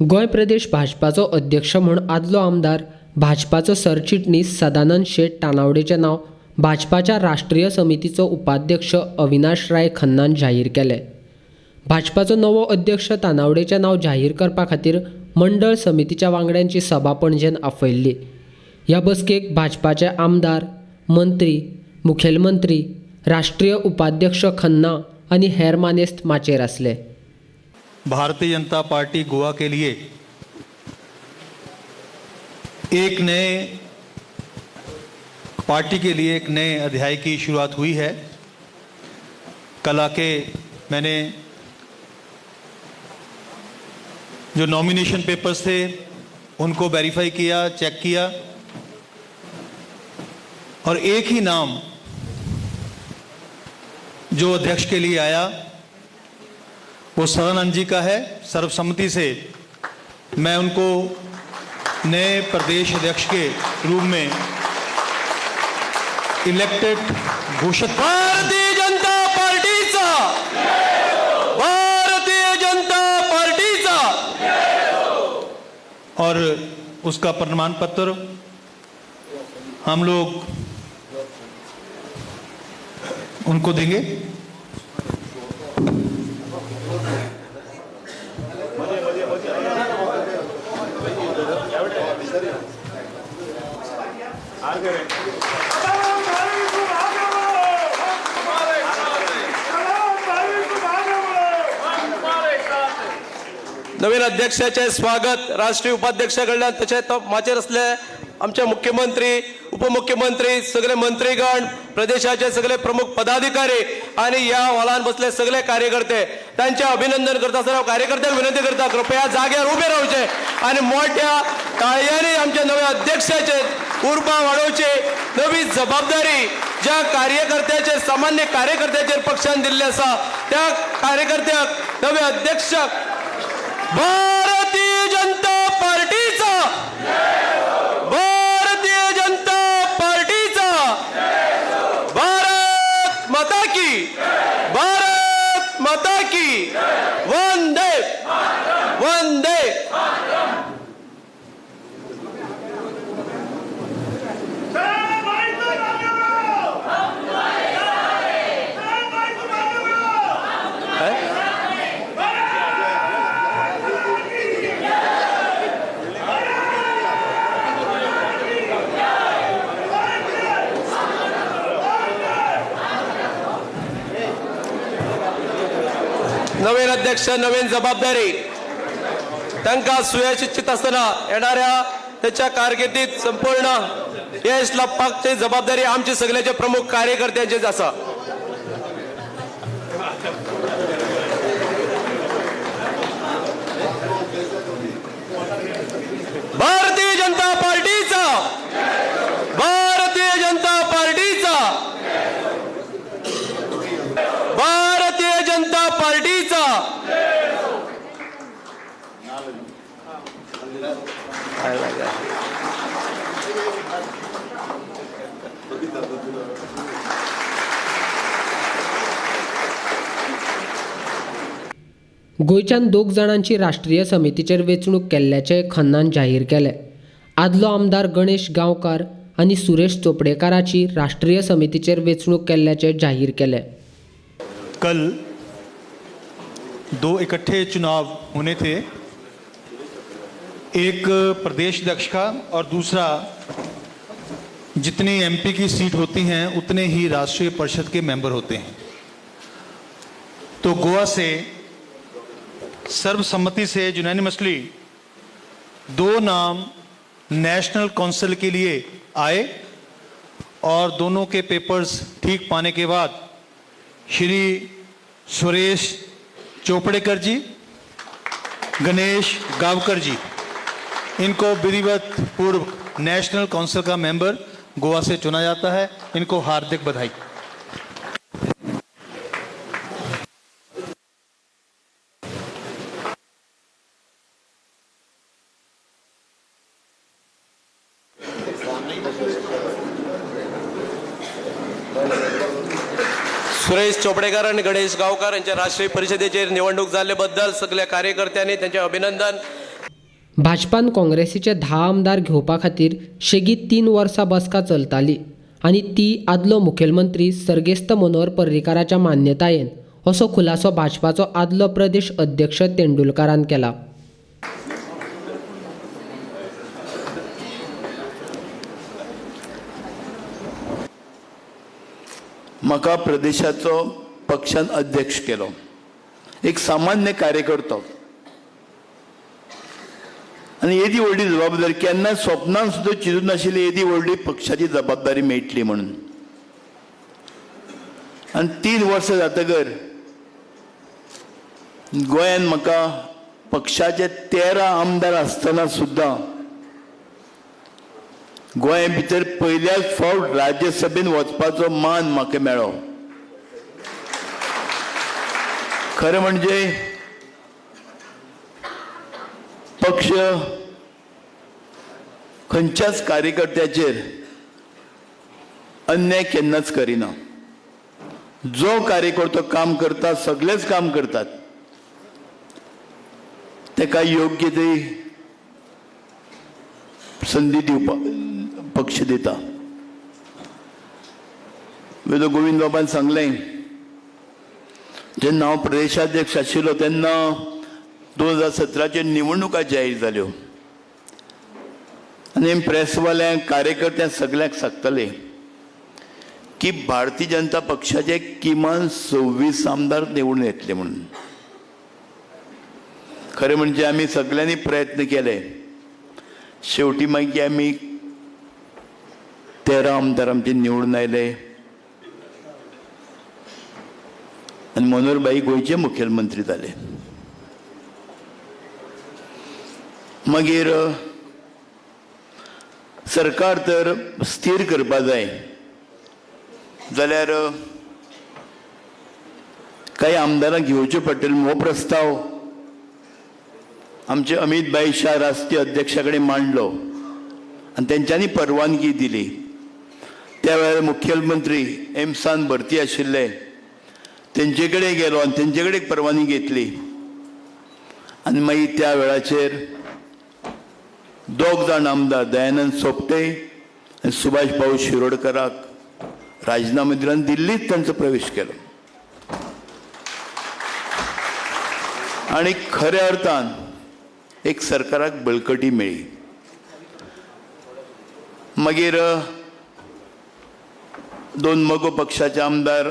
गोंय प्रदेश भाजपाचो अध्यक्ष म्हूण आदलो आमदार भाजपाचो सरचिटणीस सदानंद शेट तानावडेचें नांव भाजपाच्या राष्ट्रीय समितीचो उपाध्यक्ष अविनाश राय खन्नान जाहीर केलें. भाजपाचो नवो अध्यक्ष तानावडेचें नांव जाहीर करपा खातीर मंडळ समितीच्या वांगड्यांची सभा पणजेन आपयल्ली. ह्या बसकेक भाजपाचे आमदार, मंत्री, मुखेलमंत्री, राष्ट्रीय उपाध्यक्ष खन्ना आनी हेर मानेस्त माचयेर आसले. भारतीय जनता पार्टी गोवा के लिए एक नए पार्टी के लिए एक नए अध्याय की शुरुआत हुई है। कल आके मैंने जो नॉमिनेशन पेपर्स थे उनको वेरीफाई किया, चेक किया और एक ही नाम जो अध्यक्ष के लिए आया वो सदानंद जी का है। सर्वसम्मति से मैं उनको नए प्रदेश अध्यक्ष के रूप में इलेक्टेड घोषित। भारतीय जनता पार्टीचा, भारतीय जनता पार्टीचा और उसका प्रमाण पत्र हम लोग उनको देंगे। नवीन अध्यक्षाचे स्वागत राष्ट्रीय उपाध्यक्षा कडल्यान, तशेंच माचयेर आसले आमचे मुख्यमंत्री, उपमुख्यमंत्री, सगळे मंत्रीगण, प्रदेशाचे सगळे प्रमुख पदाधिकारी आणि ह्या हॉलान बसले सगळे कार्यकर्ते, तांचे अभिनंदन करता आसतना हांव कार्यकर्त्यांक विनंती करता, कृपया जाग्यार उबे रावचे आनी मोठ्या टाळयांनी आमच्या नव्या अध्यक्षाचे उर्बा वाडोवची. नवी जबाबदारी ज्या कार्यकर्त्याचेर, सामान्य कार्यकर्त्याचेर पक्षान दिल्ली आसा त्या कार्यकर्त्याक नवे अध्यक्षाक भारतीय जनता पार्टीचा, भारतीय जनता पार्टीचा, भारत माता की, भारत माता की, वंदे वंदे. नवीन अध्यक्ष, नवीन जबाबदारी, तांकां सुयश इच्छित आसतना येणाऱ्या त्याच्या कारकिर्दीत संपूर्ण यश लाभपाची जबाबदारी आमची सगळ्याचे प्रमुख कार्यकर्त्यांचीच आसा. भारतीय जनता पार्टीचा, भारतीय जनता पार्टीचा, भारतीय जनता पार्टीचा. गोंयच्यान दोग जाणांची राष्ट्रीय समितीचेर वेंचणूक केल्ल्याचें खन्नान जाहीर केलें. आदलो आमदार गणेश गांवकार आनी सुरेश चोपडेकाराची राष्ट्रीय समितीचेर वेंचणूक केल्ल्याचें जाहीर केलें. कल दो इकट्ठे चुनाव होने थे, एक प्रदेश अध्यक्ष का और दूसरा जितनी एमपी की सीट होती हैं उतने ही राष्ट्रीय परिषद के मेंबर होते हैं। तो गोवा से सर्वसम्मति से यूनैनिमसली दो नाम नेशनल काउंसिल के लिए आए और दोनों के पेपर्स ठीक पाने के बाद श्री सुरेश चोपड़ेकर जी, गणेश गावकर जी, इनको विधिवत पूर्व नेशनल काउंसिल का मेंबर गोवा से चुना जाता है। इनको हार्दिक बधाई। सुरेश चोपडेकर आणि गणेश गावकर यांच्या राष्ट्रीय परिषदेचेर निवडणूक जाल्ले बद्दल सगळ्या कार्यकर्त्यांनी त्यांचे अभिनंदन. भाजपान काँग्रेसीचे 10 आमदार घेवपा खातीर शेगीत 3 वर्सां बसका चलताली आनी ती आदलो मुखेलमंत्री सर्गेस्त मनोहर पर्रीकाराच्या मान्यतायेन असो खुलासो भाजपाचो आदलो प्रदेश अध्यक्ष तेंडुलकारान केला. म्हाका प्रदेशाचो पक्षान अध्यक्ष केलो, एक सामान्य कार्यकर्तो, आनी येदी व्हडली जबाबदारी केन्ना स्वप्नान सुद्दां चिंतून नाशिल्ली येदी व्हडली पक्षाची जबाबदारी मेळटली म्हणून. आनी 3 वर्सां जातकर गोंयान म्हाका पक्षाचे 13 आमदार आसतना सुद्दां गोंया भितर पयल्याच फावट राज्यसभेन वचपाचो मान म्हाका मेळ्ळो. खरें म्हणजे पक्ष खंयच्याच कार्यकर्त्याचेर अन्याय केन्नाच करिना. जो कार्यकर्तो काम करता, सगळेच काम करतात, ताका योग्य ती संदी दिवपाक पक्ष दिता. वेदो गोविंद बाबान सांगलें, जेन्ना हांव प्रदेशाध्यक्ष आशिल्लो तेन्ना 2017 निवडणुका जाहीर जाल्यो आनी प्रेसवाल्यांक, कार्यकर्त्यांक सगळ्यांक सांगताले की भारतीय जनता पक्षाचे किमान 26 आमदार निवडून येतले म्हणून. खरें म्हणजे आमी सगळ्यांनी प्रयत्न केले, शेवटी मागीर आमी 13 आमदार आमचे निवडून आयले आनी मनोहरभाई गोंयचे मुखेलमंत्री जाले. मागीर सरकार तर स्थीर करपा जाय जाल्यार कांय आमदारांक घेवचे पडटले हो प्रस्ताव आमचे अमीत भाई शाह राष्ट्रीय अध्यक्षा कडेन मांडलो आनी तेंच्यांनी परवानगी दिली. त्या वेळार मुखेलमंत्री एम्सान भरती आशिल्ले, तेंचे कडेन गेलो आनी तेंचे कडेन परवानगी घेतली आनी मागीर त्या वेळाचेर 2 जाण आमदार दयानंद सोपटे आनी सुभाष भाऊ शिरोडकराक राजीनामे दिलो आनी दिल्लीत तांचो प्रवेश केलो. आनी खऱ्या अर्थान एक सरकाराक बळकटी मेळ्ळी. मागीर 2 मगो पक्षाचे आमदार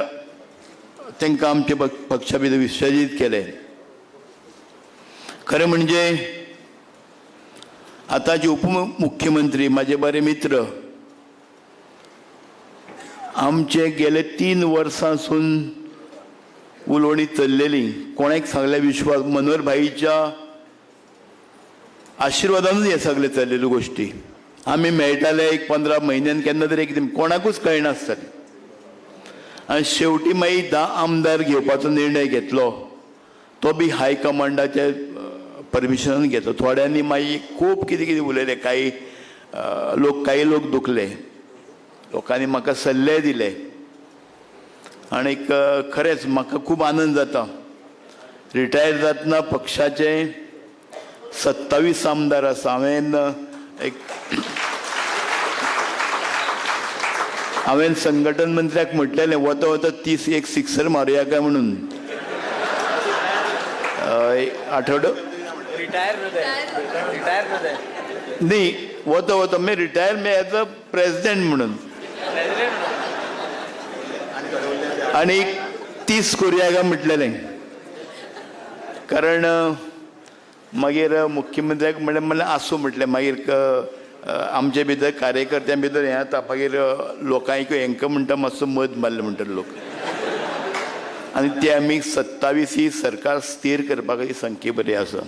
तांकां आमचे पक्षा भितर विसर्जीत केले. खरें म्हणजे आतांचे उपमुख्यमंत्री म्हाजे बरे मित्र आमचे गेले 3 वर्सांसून उलोवणी चल्लेली, कोणाक सांगले विश्वास मनोहर भाईच्या आशिर्वादानूच हे सगळे चल्लेल्यो गोश्टी. आमी मेळटाले एक 15 म्हयन्यान केन्ना तरी एकदम, कोणाकूच कळनासतालें. आनी शेवटी मागीर 10 आमदार घेवपाचो निर्णय घेतलो, तो बी हायकमांडाच्या परमिशनान घेतलो. थोड्यांनी मागीर खूब कितें कितें उलयलें, काही लोक दुखले, लोकांनी म्हाका सल्ले दिले आनी खरेंच म्हाका खूब आनंद जाता. रिटायर जातना पक्षाचे 27 आमदार आसा. हांवें संघटन मंत्र्याक म्हटलेलें वता वता 30 एक सिक्सर मारुया काय म्हणून. आठवडो न्ही, वता वता मी रिटायर मी एज अ प्रेसिडेंट म्हणून आनी 30 करुया काय म्हटलेलें. कारण मागीर मुख्यमंत्र्याक म्हणलें म्हणलें आसूं म्हटलें. मागीर आमचे भितर कार्यकर्त्यां भितर हें जाता, मागीर लोकांक हेंकां म्हणटा मातसो मद मारलें म्हणटा लोक. आनी ते आमी 27 ही सरकार स्थीर करपा खातीर संख्या बरी आसा.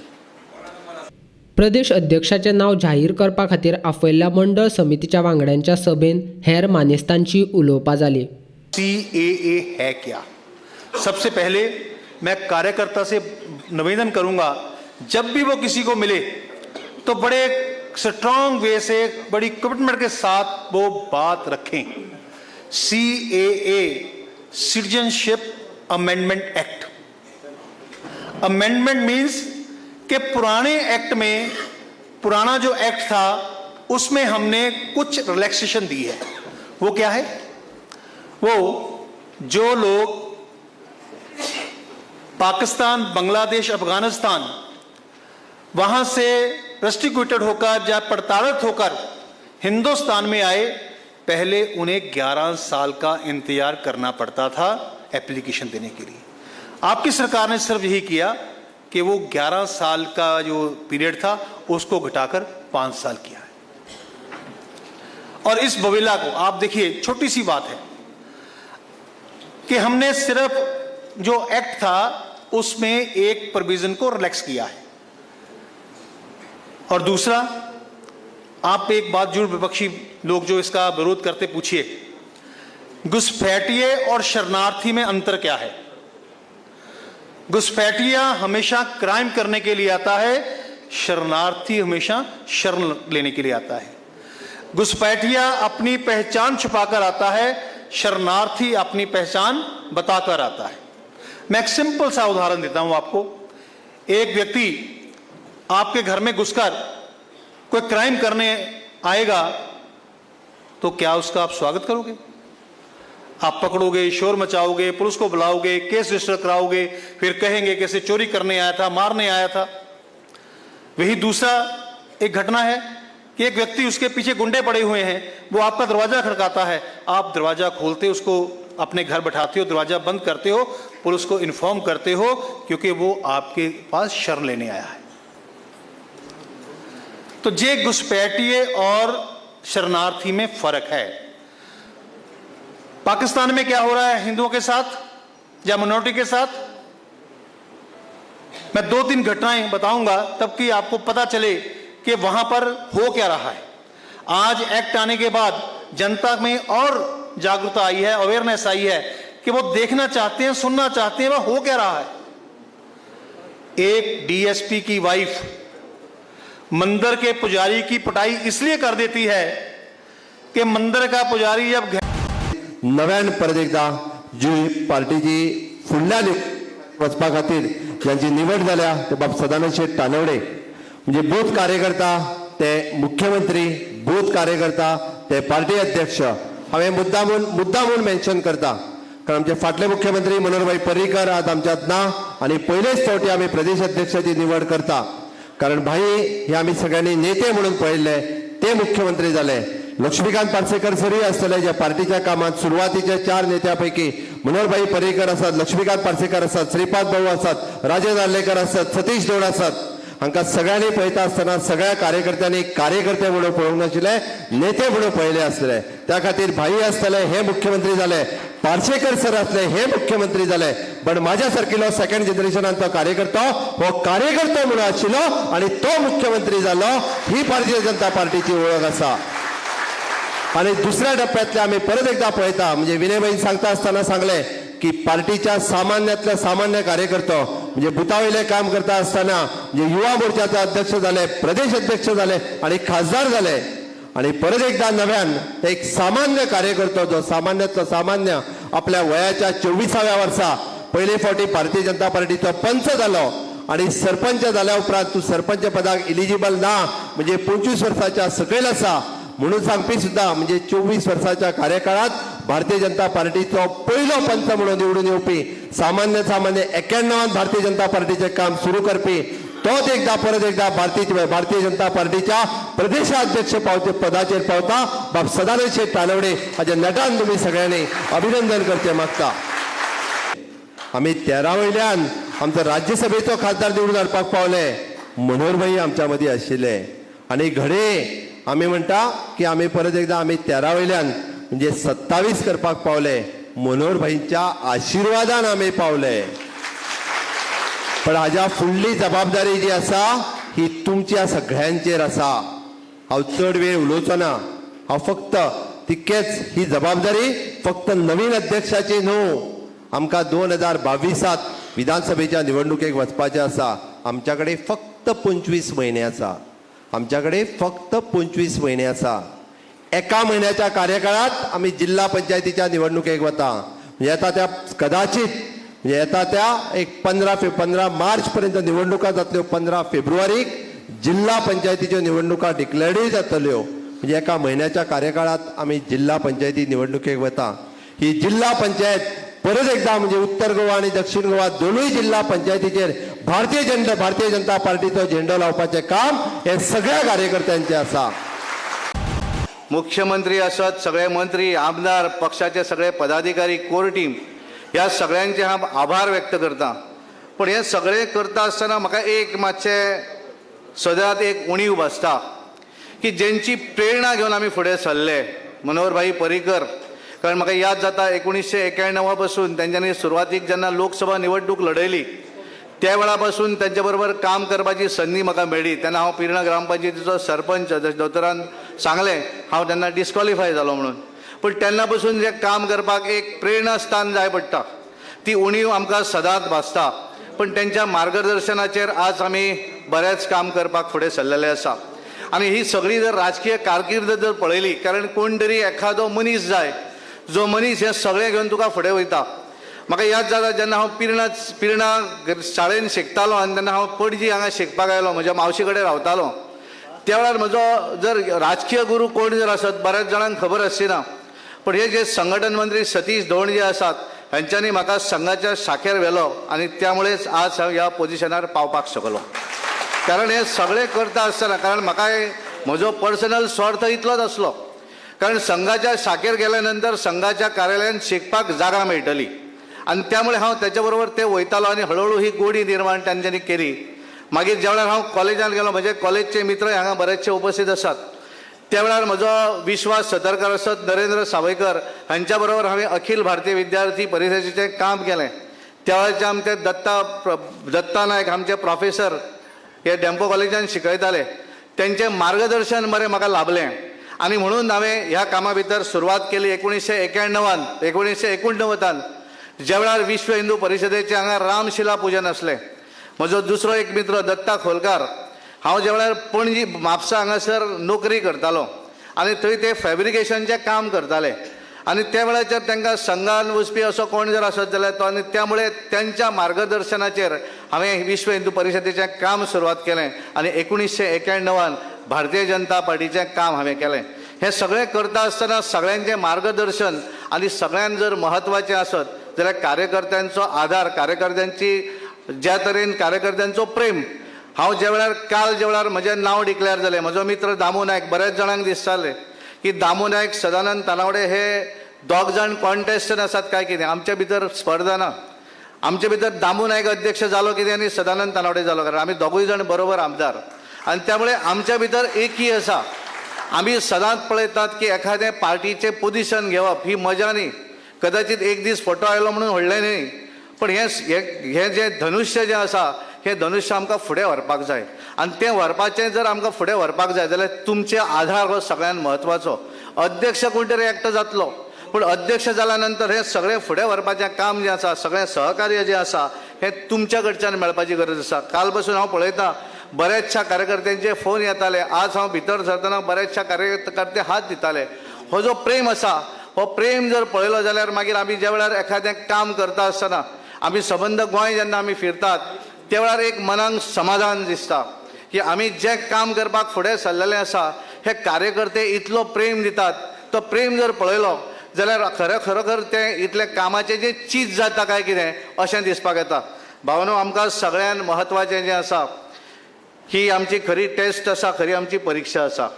प्रदेश अध्यक्षाचें नांव जाहीर करपा खातीर आपयल्ल्या मंडळ समितीच्या वांगड्यांच्या सभेन हेर मानेस्तांची उलोवपां जालीं. CAA है क्या? सबसे पहले मैं कार्यकर्ता से निवेदन करूंगा, जब भी वो किसी को मिले तो बड़े स्ट्रांग वे से, बड़ी कमिटमेंट के साथ वो बात रखें। CAA citizenship amendment act, amendment means कि पुराने एक्ट में पुराना जो एक्ट था उसमें हमने कुछ रिलैक्सेशन दी है। वो क्या है? वो जो लोग पाकिस्तान, बांग्लादेश, अफगानिस्तान वहां से रस्टिक्यूटेड होकर या प्रताड़ित होकर हिंदुस्तान में आए, पहले उन्हें 11 साल का इंतजार करना पड़ता था एप्लीकेशन देने के लिए। आपकी सरकार ने सिर्फ यही किया कि वो 11 साल का जो पीरियड था उसको घटाकर 5 साल किया है। और इस बवेला को आप देखिए, छोटी सी बात है कि हमने सिर्फ जो एक्ट था उसमें एक प्रोविजन को रिलैक्स किया है। और दूसरा, आप एक बात जरूर विपक्षी लोग जो इसका विरोध करते पूछिए, घुसपैठिए और शरणार्थी में अंतर क्या है? घुसपैठिया हमेशा क्राइम करने के लिए आता है, शरणार्थी हमेशा शरण लेने के लिए आता है। घुसपैठिया अपनी पहचान छुपाकर आता है, शरणार्थी अपनी पहचान बताकर आता है। मैं एक सिंपल सा उदाहरण देता हूं आपको। एक व्यक्ति आपके घर में घुसकर कोई क्राइम करने आएगा तो क्या उसका आप स्वागत करोगे? आप पकड़ोगे, शोर मचाओगे, पुलिस को बुलाओगे, केस रजिस्टर कराओगे, फिर कहेंगे कि इसे चोरी करने आया था, मारने आया था। वही दूसरा एक घटना है कि एक व्यक्ति, उसके पीछे गुंडे पड़े हुए हैं, वो आपका दरवाज़ा खड़काता है, आप दरवाज़ा खोलते उसको अपने घर बैठाते हो, दरवाज़ा बंद करते हो, पुलिस को इन्फॉर्म करते हो, क्योंकि वो आपके पास शरण लेने आया है। तो ये घुसपैठिए और शरणार्थी में फर्क है। पाकिस्तान में क्या हो रहा है हिंदुओं के साथ या माइनॉरिटी के साथ, मैं 2-3 घटनाएं बताऊंगा तब कि आपको पता चले कि वहां पर हो क्या रहा है। आज एक्ट आने के बाद जनता में और जागरूकता आई है, अवेयरनेस आई है कि वो देखना चाहते हैं, सुनना चाहते हैं वह हो क्या रहा है। एक डीएसपी की वाइफ मंदिर के पुजारी की पिटाई इसलिए कर देती है कि मंदिर का पुजारी जब नव्यान परत एकदा जी पार्टीची फुडल्या वचपा खातीर ज्यांची निवड जाल्या ते बाब सदानंद शेट तानवडे, म्हणजे बूथ कार्यकर्ता ते मुख्यमंत्री, बूथ कार्यकर्ता ते पार्टी अध्यक्ष। हांवें मुद्दामून मेन्शन करता कारण आमचे फाटले मुख्यमंत्री मनोहरभाई पर्रीकर आज आमच्यांत ना आनी पयलेच फावटी आमी प्रदेश अध्यक्षाची निवड करता, कारण भाई हे आमी सगळ्यांनी नेते म्हणून पळयल्ले ते मुख्यमंत्री जाले। लक्ष्मीकांत पार्सेकर सरूय आसतले ज्या पार्टीच्या कामात सुरवातीच्या 4 नेत्या पैकी मनोहरभाई पर्रीकर आसात, लक्ष्मीकांत पार्सेकर आसात, श्रीपाद भाऊ आसात, राजेश आर्लेकर आसात, सतीश दोड आसात। हांकां सगळ्यांनी पळयता आसतना सगळ्या कार्यकर्त्यांनी कार्यकर्ते म्हणून पळोवंक नाशिल्ले, नेते म्हणून पळयले आसले। त्या खातीर भाई आसतले हे मुख्यमंत्री जाले, पार्सेकर सर आसले हे मुख्यमंत्री जाले, पण माझ्या सारकिलो सेकंड जनरेशनांचो कार्यकर्तो हो कार्यकर्तो म्हणून आशिल्लो आनी तो मुख्यमंत्री जालो, ही भारतीय जनता पार्टीची वळख आसा। आनी दुसऱ्या टप्प्यांतले आमी परत एकदा पळयता, म्हणजे विनयभाईन सांगता आसतना सांगलें की पार्टीच्या सामान्यांतल्या सामान्य कार्यकर्तो म्हणजे बुथा वयलें काम करता आसतना म्हणजे युवा मोर्चाचे अध्यक्ष जाले, प्रदेश अध्यक्ष जाले आनी खासदार जाले, आनी परत एकदा नव्यान एक सामान्य कार्यकर्तो जो सामान्यांतलो सामान्य आपल्या वयाच्या 24व्या वर्सा पयले फावटी भारतीय जनता पार्टीचो पंच जालो आनी सरपंच जाल्या उपरांत तूं सरपंच पदाक इलिजिबल ना म्हणजे 25 वर्साच्या सकयल आसा म्हणून सांगपी सुद्दां म्हणजे 24 वर्साच्या कार्यकाळात भारतीय जनता पार्टीचो पयलो पंच म्हणून निवडून येवपी सामान्य सामान्य 91 भारतीय जनता पार्टीचें काम सुरू करपी तोच एकदा परत एकदा भारतीय जनता पार्टीच्या प्रदेशाध्यक्ष पावते पदाचेर पावता बाब सदानंद शेट तानवडे हाजे नेटान तुमी सगळ्यांनी अभिनंदन करचें मागता। आमी 13 वयल्यान आमचो राज्यसभेचो खासदार निवडून हाडपाक पावले, मनोहरभाई आमच्या मदीं आशिल्ले आनी घडये आमी म्हणटा की आमी परत एकदा आमी 13 वयल्यान म्हणजे 27 करपाक पावले, मनोहरभाईंच्या आशिर्वादान आमी पावले। पण हाज्या फुडली जबाबदारी जी आसा ही तुमच्या सगळ्यांचेर आसा। हांव चड वेळ उलोवचो ना, हांव फक्त तितकेच ही जबाबदारी फक्त नवीन अध्यक्षाची न्हू, आमकां 2022 विधानसभेच्या निवडणुकेक वचपाचें आसा। आमच्या कडेन फक्त 25 म्हयने आसा, आमच्या कडेन फक्त 25 म्हयने आसा। एका म्हयन्याच्या कार्यकाळात आमी जिल्हा पंचायतीच्या निवडणुकेक वता, म्हणजे येता त्या कदाचित म्हणजे येता त्या एक 15 मार्च पर्यंत निवडणुका जातल्यो, 15 फेब्रुवारीक जिल्हा पंचायतीच्यो निवडणुका डिक्लेअर्डूय जातल्यो. म्हणजे एका म्हयन्याच्या कार्यकाळात आमी जिल्हा पंचायती निवडणुकेक वता. ही जिल्हा पंचायत परत एकदा म्हणजे उत्तर गोवा आनी दक्षिण गोवा दोनूय जिल्हा पंचायतीचेर भारतीय जनता पार्टीचो झेंडो लावपाचें काम हे सगळ्या कार्यकर्त्यांचें आसा. मुख्यमंत्री आसत, सगळे मंत्री, आमदार, पक्षाचे सगळे पदाधिकारी, कोर टीम, ह्या सगळ्यांचे हांव आभार व्यक्त करता. पूण हें सगळें करता आसतना म्हाका एक मातशें सदांच एक उणीव भासता की जेंची प्रेरणा घेवन आमी फुडें सरले, मनोहर भाई पर्रीकर, कारण म्हाका याद जाता 1991 पासून तेंच्यांनी सुरवातीक जेन्ना लोकसभा निवडणूक लढयली त्या वेळा पासून तेंच्या बरोबर काम करपाची संदी म्हाका मेळ्ळी. तेन्ना हांव पिर्णा ग्रामपंचायतीचो सरपंच, जशें दोतोरान सांगलें हांव तेन्ना डिस्क्वॉलिफाय जालो म्हणून, पूण तेन्ना पासून जें काम करपाक एक प्रेरणास्थान जाय पडटा, ती उणीव आमकां सदांच भासता. पूण तेंच्या मार्गदर्शनाचेर आज आमी बरेंच काम करपाक फुडें सरलेलें आसा. आनी ही सगळी जर राजकीय कारकीर्द जर पळयली, कारण कोण तरी एखादो मनीस जाय जो मनीस हें सगळें घेवन तुका फुडें वयता. म्हाका याद जाता जेन्ना हांव पिर्णा शाळेन शिकतालो आनी तेन्ना हांव पणजी हांगा शिकपाक आयलो, म्हज्या मावशी कडेन रावतालो. त्या वेळार म्हजो जर राजकीय गुरू कोण जर आसत बऱ्याच जाणांक खबर आसची ना, पूण हे जे संघटन मंत्री सतीश धोंड जे आसात हेंच्यांनी म्हाका संघाच्या शाखेर व्हेलो आनी त्यामुळेच आज हांव ह्या पोजिशनार पावपाक शकलो. कारण हें सगळें करता आसतना, कारण म्हाका म्हजो पर्सनल स्वार्थ इतलोच आसलो, कारण संघाच्या शाखेर गेल्या नंतर संघाच्या कार्यालयान शिकपाक जागा मेळटली आनी त्यामुळे हांव तेच्या बरोबर ते वयतालो आनी हळूहळू ही गोडी निर्माण तांच्यांनी केली. मागीर ज्या वेळार हांव कॉलेजान गेलो, म्हजे कॉलेजचे मित्र हांगा बरेचशे उपस्थित आसात, त्या वेळार म्हजो विश्वास सतरकर आसत, नरेंद्र सावयकर हांच्या बरोबर हांवें अखिल भारतीय विद्यार्थी परिशदेचें काम केलें. त्या वेळाचे आमचे दत्ता नायक आमचे प्रोफेसर हे डेम्पो कॉलेजान शिकयताले, तेंचें मार्गदर्शन बरें म्हाका लाभलें आनी म्हणून हांवें ह्या कामा भितर सुरवात केली 1989 ज्या वेळार विश्व हिंदू परिशदेचें हांगा रामशिला पुजन आसलें. म्हजो दुसरो एक मित्र दत्ता खोलकार, हांव ज्या वेळार पणजी म्हापसा हांगासर नोकरी करतालो आनी थंय ते फॅब्रिकेशनचें काम करताले आनी त्या वेळाचेर तांकां संघान वचपी असो कोण जर आसत जाल्यार तो, आनी त्यामुळे तेंच्या मार्गदर्शनाचेर हांवें विश्व हिंदू परिशदेचें काम सुरवात केलें आनी 1991 भारतीय जनता पार्टीचें काम हांवें केलें. हें सगळें करता आसतना सगळ्यांचें मार्गदर्शन आनी सगळ्यांत जर म्हत्वाचें आसत जाल्यार कार्यकर्त्यांचो आदार, कार्यकर्त्यांची ज्या तरेन कार्यकर्त्यांचो प्रेम. हांव ज्या वेळार काल ज्या वेळार म्हजें नांव डिक्लेअर जालें, म्हजो मित्र दामू नायक, बऱ्याच जाणांक दिसतालें की दामू नायक, सदानंद तानावडे हे दोग जाण कॉन्टेस्टंट आसात काय कितें, आमचे भितर स्पर्धा ना. आमचे भितर दामू नायक अध्यक्ष जालो कितें आनी सदानंद तानावडे जालो, कारण आमी दोगूय जाण बरोबर आमदार आनी त्यामुळे आमच्या भितर एकी आसा. आमी सदांच पळयतात की एखादें पार्टीचें पोजिशन घेवप ही मजा न्ही, कदाचित एक दीस फोटो आयलो म्हणून व्हडलें न्ही, पण हें हें जें धनुष्य जें आसा हें धनुष्य आमकां फुडें व्हरपाक जाय आनी तें व्हरपाचें जर आमकां फुडें व्हरपाक जाय जाल्यार तुमचे आधार हो सगळ्यांत म्हत्वाचो. अध्यक्ष कोण तरी एकटो जातलो, पूण अध्यक्ष जाल्या नंतर हें सगळें फुडें व्हरपाचें काम जें आसा, सगळें सहकार्य जें आसा हें तुमच्या कडच्यान मेळपाची गरज आसा. काल पासून हांव पळयतां बऱ्याचशा कार्यकर्त्यांचे फोन येताले, आज हांव भितर सरतना बऱ्याचशा कार्यकर्ते हात दिताले. हो जो प्रेम आसा हो प्रेम जर पळयलो जाल्यार मागीर आमी ज्या वेळार एखादें काम करता आसतना आमी सबंद गोंय जेन्ना आमी फिरतात त्या वेळार एक मनाक समाधान दिसता की आमी जें काम करपाक फुडें सरलेलें आसा हे कार्यकर्ते इतलो प्रेम दितात, तो प्रेम जर पळयलो जाल्यार खरोखर तें इतलें कामाचें जें चीज जाता काय कितें अशें दिसपाक येता. भावनो, आमकां सगळ्यांत म्हत्वाचें जें आसा ही आमची खरी टेस्ट आसा, खरी आमची परिक्षा आसा.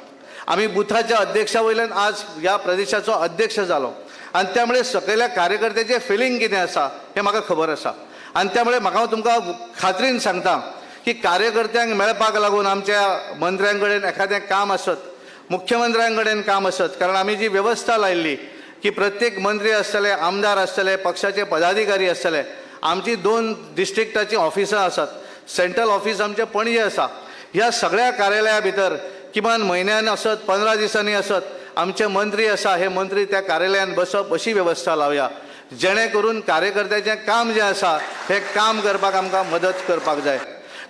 आमी बुथाच्या अध्यक्षा वयल्यान आज ह्या प्रदेशाचो अध्यक्ष जालो आनी त्यामुळे सकयल्या कार्यकर्त्याचें फिलींग कितें आसा हें म्हाका खबर आसा आनी त्यामुळे म्हाका हांव तुमकां खात्रीन सांगता की कार्यकर्त्यांक मेळपाक लागून आमच्या मंत्र्यां कडेन एखादें काम आसत, मुख्यमंत्र्यां कडेन काम आसत, कारण आमी जी वेवस्था लायिल्ली की प्रत्येक मंत्री आसतले, आमदार आसतले, पक्षाचे पदाधिकारी आसतले. आमची 2 डिस्ट्रिक्टाचीं ऑफिसां आसात, सेंट्रल ऑफिस आमचें पणजे आसा. ह्या सगळ्या कार्यालया भितर किमान म्हयन्यान आसत, 15 दिसांनी आसत, आमचे मंत्री आसा, हे मंत्री त्या कार्यालयान बसप अशी वेवस्था लावया जेणे करून कार्यकर्त्याचें काम जें आसा हें काम करपाक आमकां मदत करपाक जाय.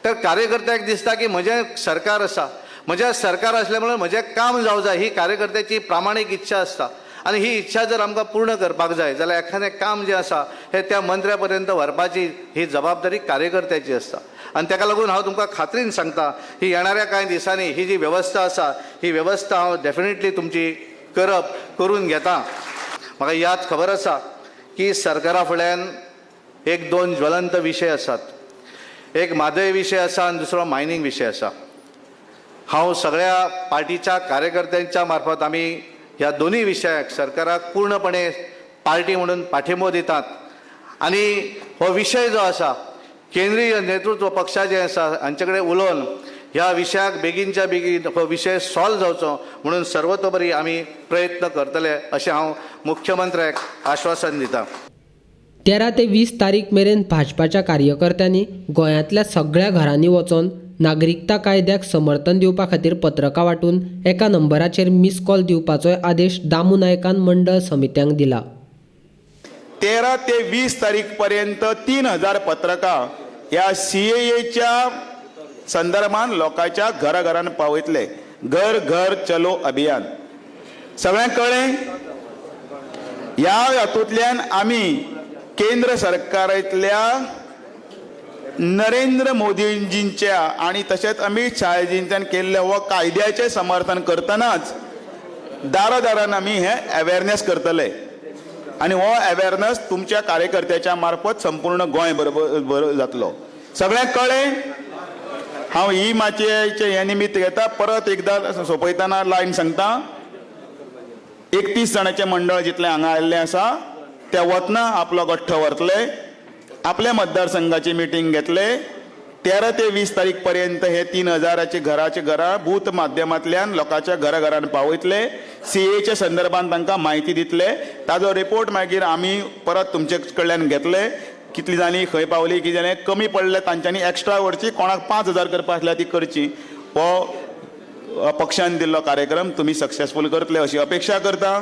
तर कार्यकर्त्याक दिसता की म्हजें सरकार आसा, म्हजें सरकार आसलें म्हणून म्हजें काम जावं जाय, ही कार्यकर्त्याची प्रामाणीक इच्छा आसता. आनी ही इच्छा जर आमकां पूर्ण करपाक जाय जाल्यार एखादें काम जें आसा हें त्या मंत्र्या पर्यंत व्हरपाची ही जबाबदारी कार्यकर्त्याची आसता. आनी ताका लागून हांव तुमकां खात्रीन सांगता ही येणाऱ्या कांय दिसांनी ही जी वेवस्था आसा ही वेवस्था हांव डेफिनेटली तुमची करून घेता. म्हाका याद खबर आसा की सरकारा फुडल्यान एक दोन ज्वलंत विशय आसात. एक म्हादय विशय आसा आनी दुसरो मायनींग विशय आसा. हांव सगळ्या पार्टीच्या कार्यकर्त्यांच्या मार्फत आमी ह्या दोनूय विशयाक सरकाराक पूर्णपणे पार्टी म्हणून पाठिंबो दितात आनी हो विशय जो आसा केंद्रीय नेतृत्व पक्षाचें आसा हांचे कडेन उलोवन ह्या विशयाक बेगीनच्या बेगीन हो विशय सॉल्व जावचो म्हणून सर्वतोपरी आमी प्रयत्न करतले अशें हांव मुख्यमंत्र्याक आश्वासन दिता. 13 ते 20 तारीख मेरेन भाजपाच्या कार्यकर्त्यांनी गोंयांतल्या सगळ्या घरांनी वचोन नागरिकता कायद्याक समर्थन दिवपा खातीर पत्रकां वांटून एका नंबराचेर मिस कॉल दिवपाचोय आदेश दामू नायकान मंडळ समित्यांक दिला. 13 ते 20 तारीख पर्यंत 3000 पत्रकां ह्या CAAच्या संदर्भान लोकांच्या घराघरान पावयतले. घर घर चलो अभियान सगळ्यांक कळ्ळें. ह्या हातूंतल्यान आमी केंद्र सरकारांतल्या नरेंद्र मोदीजींच्या आनी तशेंच अमीत शहाजींच्यान केल्ल्या हो कायद्याचें समर्थन करतनाच दारादारान आमी हे अवेरनेस करतले आनी हो अवेरनेस तुमच्या कार्यकर्त्याच्या मार्फत संपूर्ण गोंय बरोबर जातलो. सगळ्यांक कळ्ळें. हांव ही माचयेचें हें निमित्त घेता. परत एकदां सोंपयतना लायन सांगता. 31 जाणांचें मंडळ जितलें हांगा आयिल्लें आसा ते वतना आपलो गठ्ठो व्हरतले, आपल्या मतदारसंघाची मिटींग घेतले. 13 ते 20 तारीख पर्यंत हे 3000 घराचे घरां बूथ माध्यमांतल्यान लोकांच्या घराघरान पावयतले. CAAच्या संदर्भान तांकां म्हायती दितले. ताजो रिपोर्ट मागीर आमी परत तुमचे कडल्यान घेतले. कितली जाली, खंय पावली, कितें जालें, कमी पडले तांच्यांनी एक्स्ट्रा व्हरची, कोणाक 5000 करपा आसल्यार ती करची. हो पक्षान दिल्लो कार्यक्रम तुमी सक्सेसफूल करतले अशी अपेक्षा करता.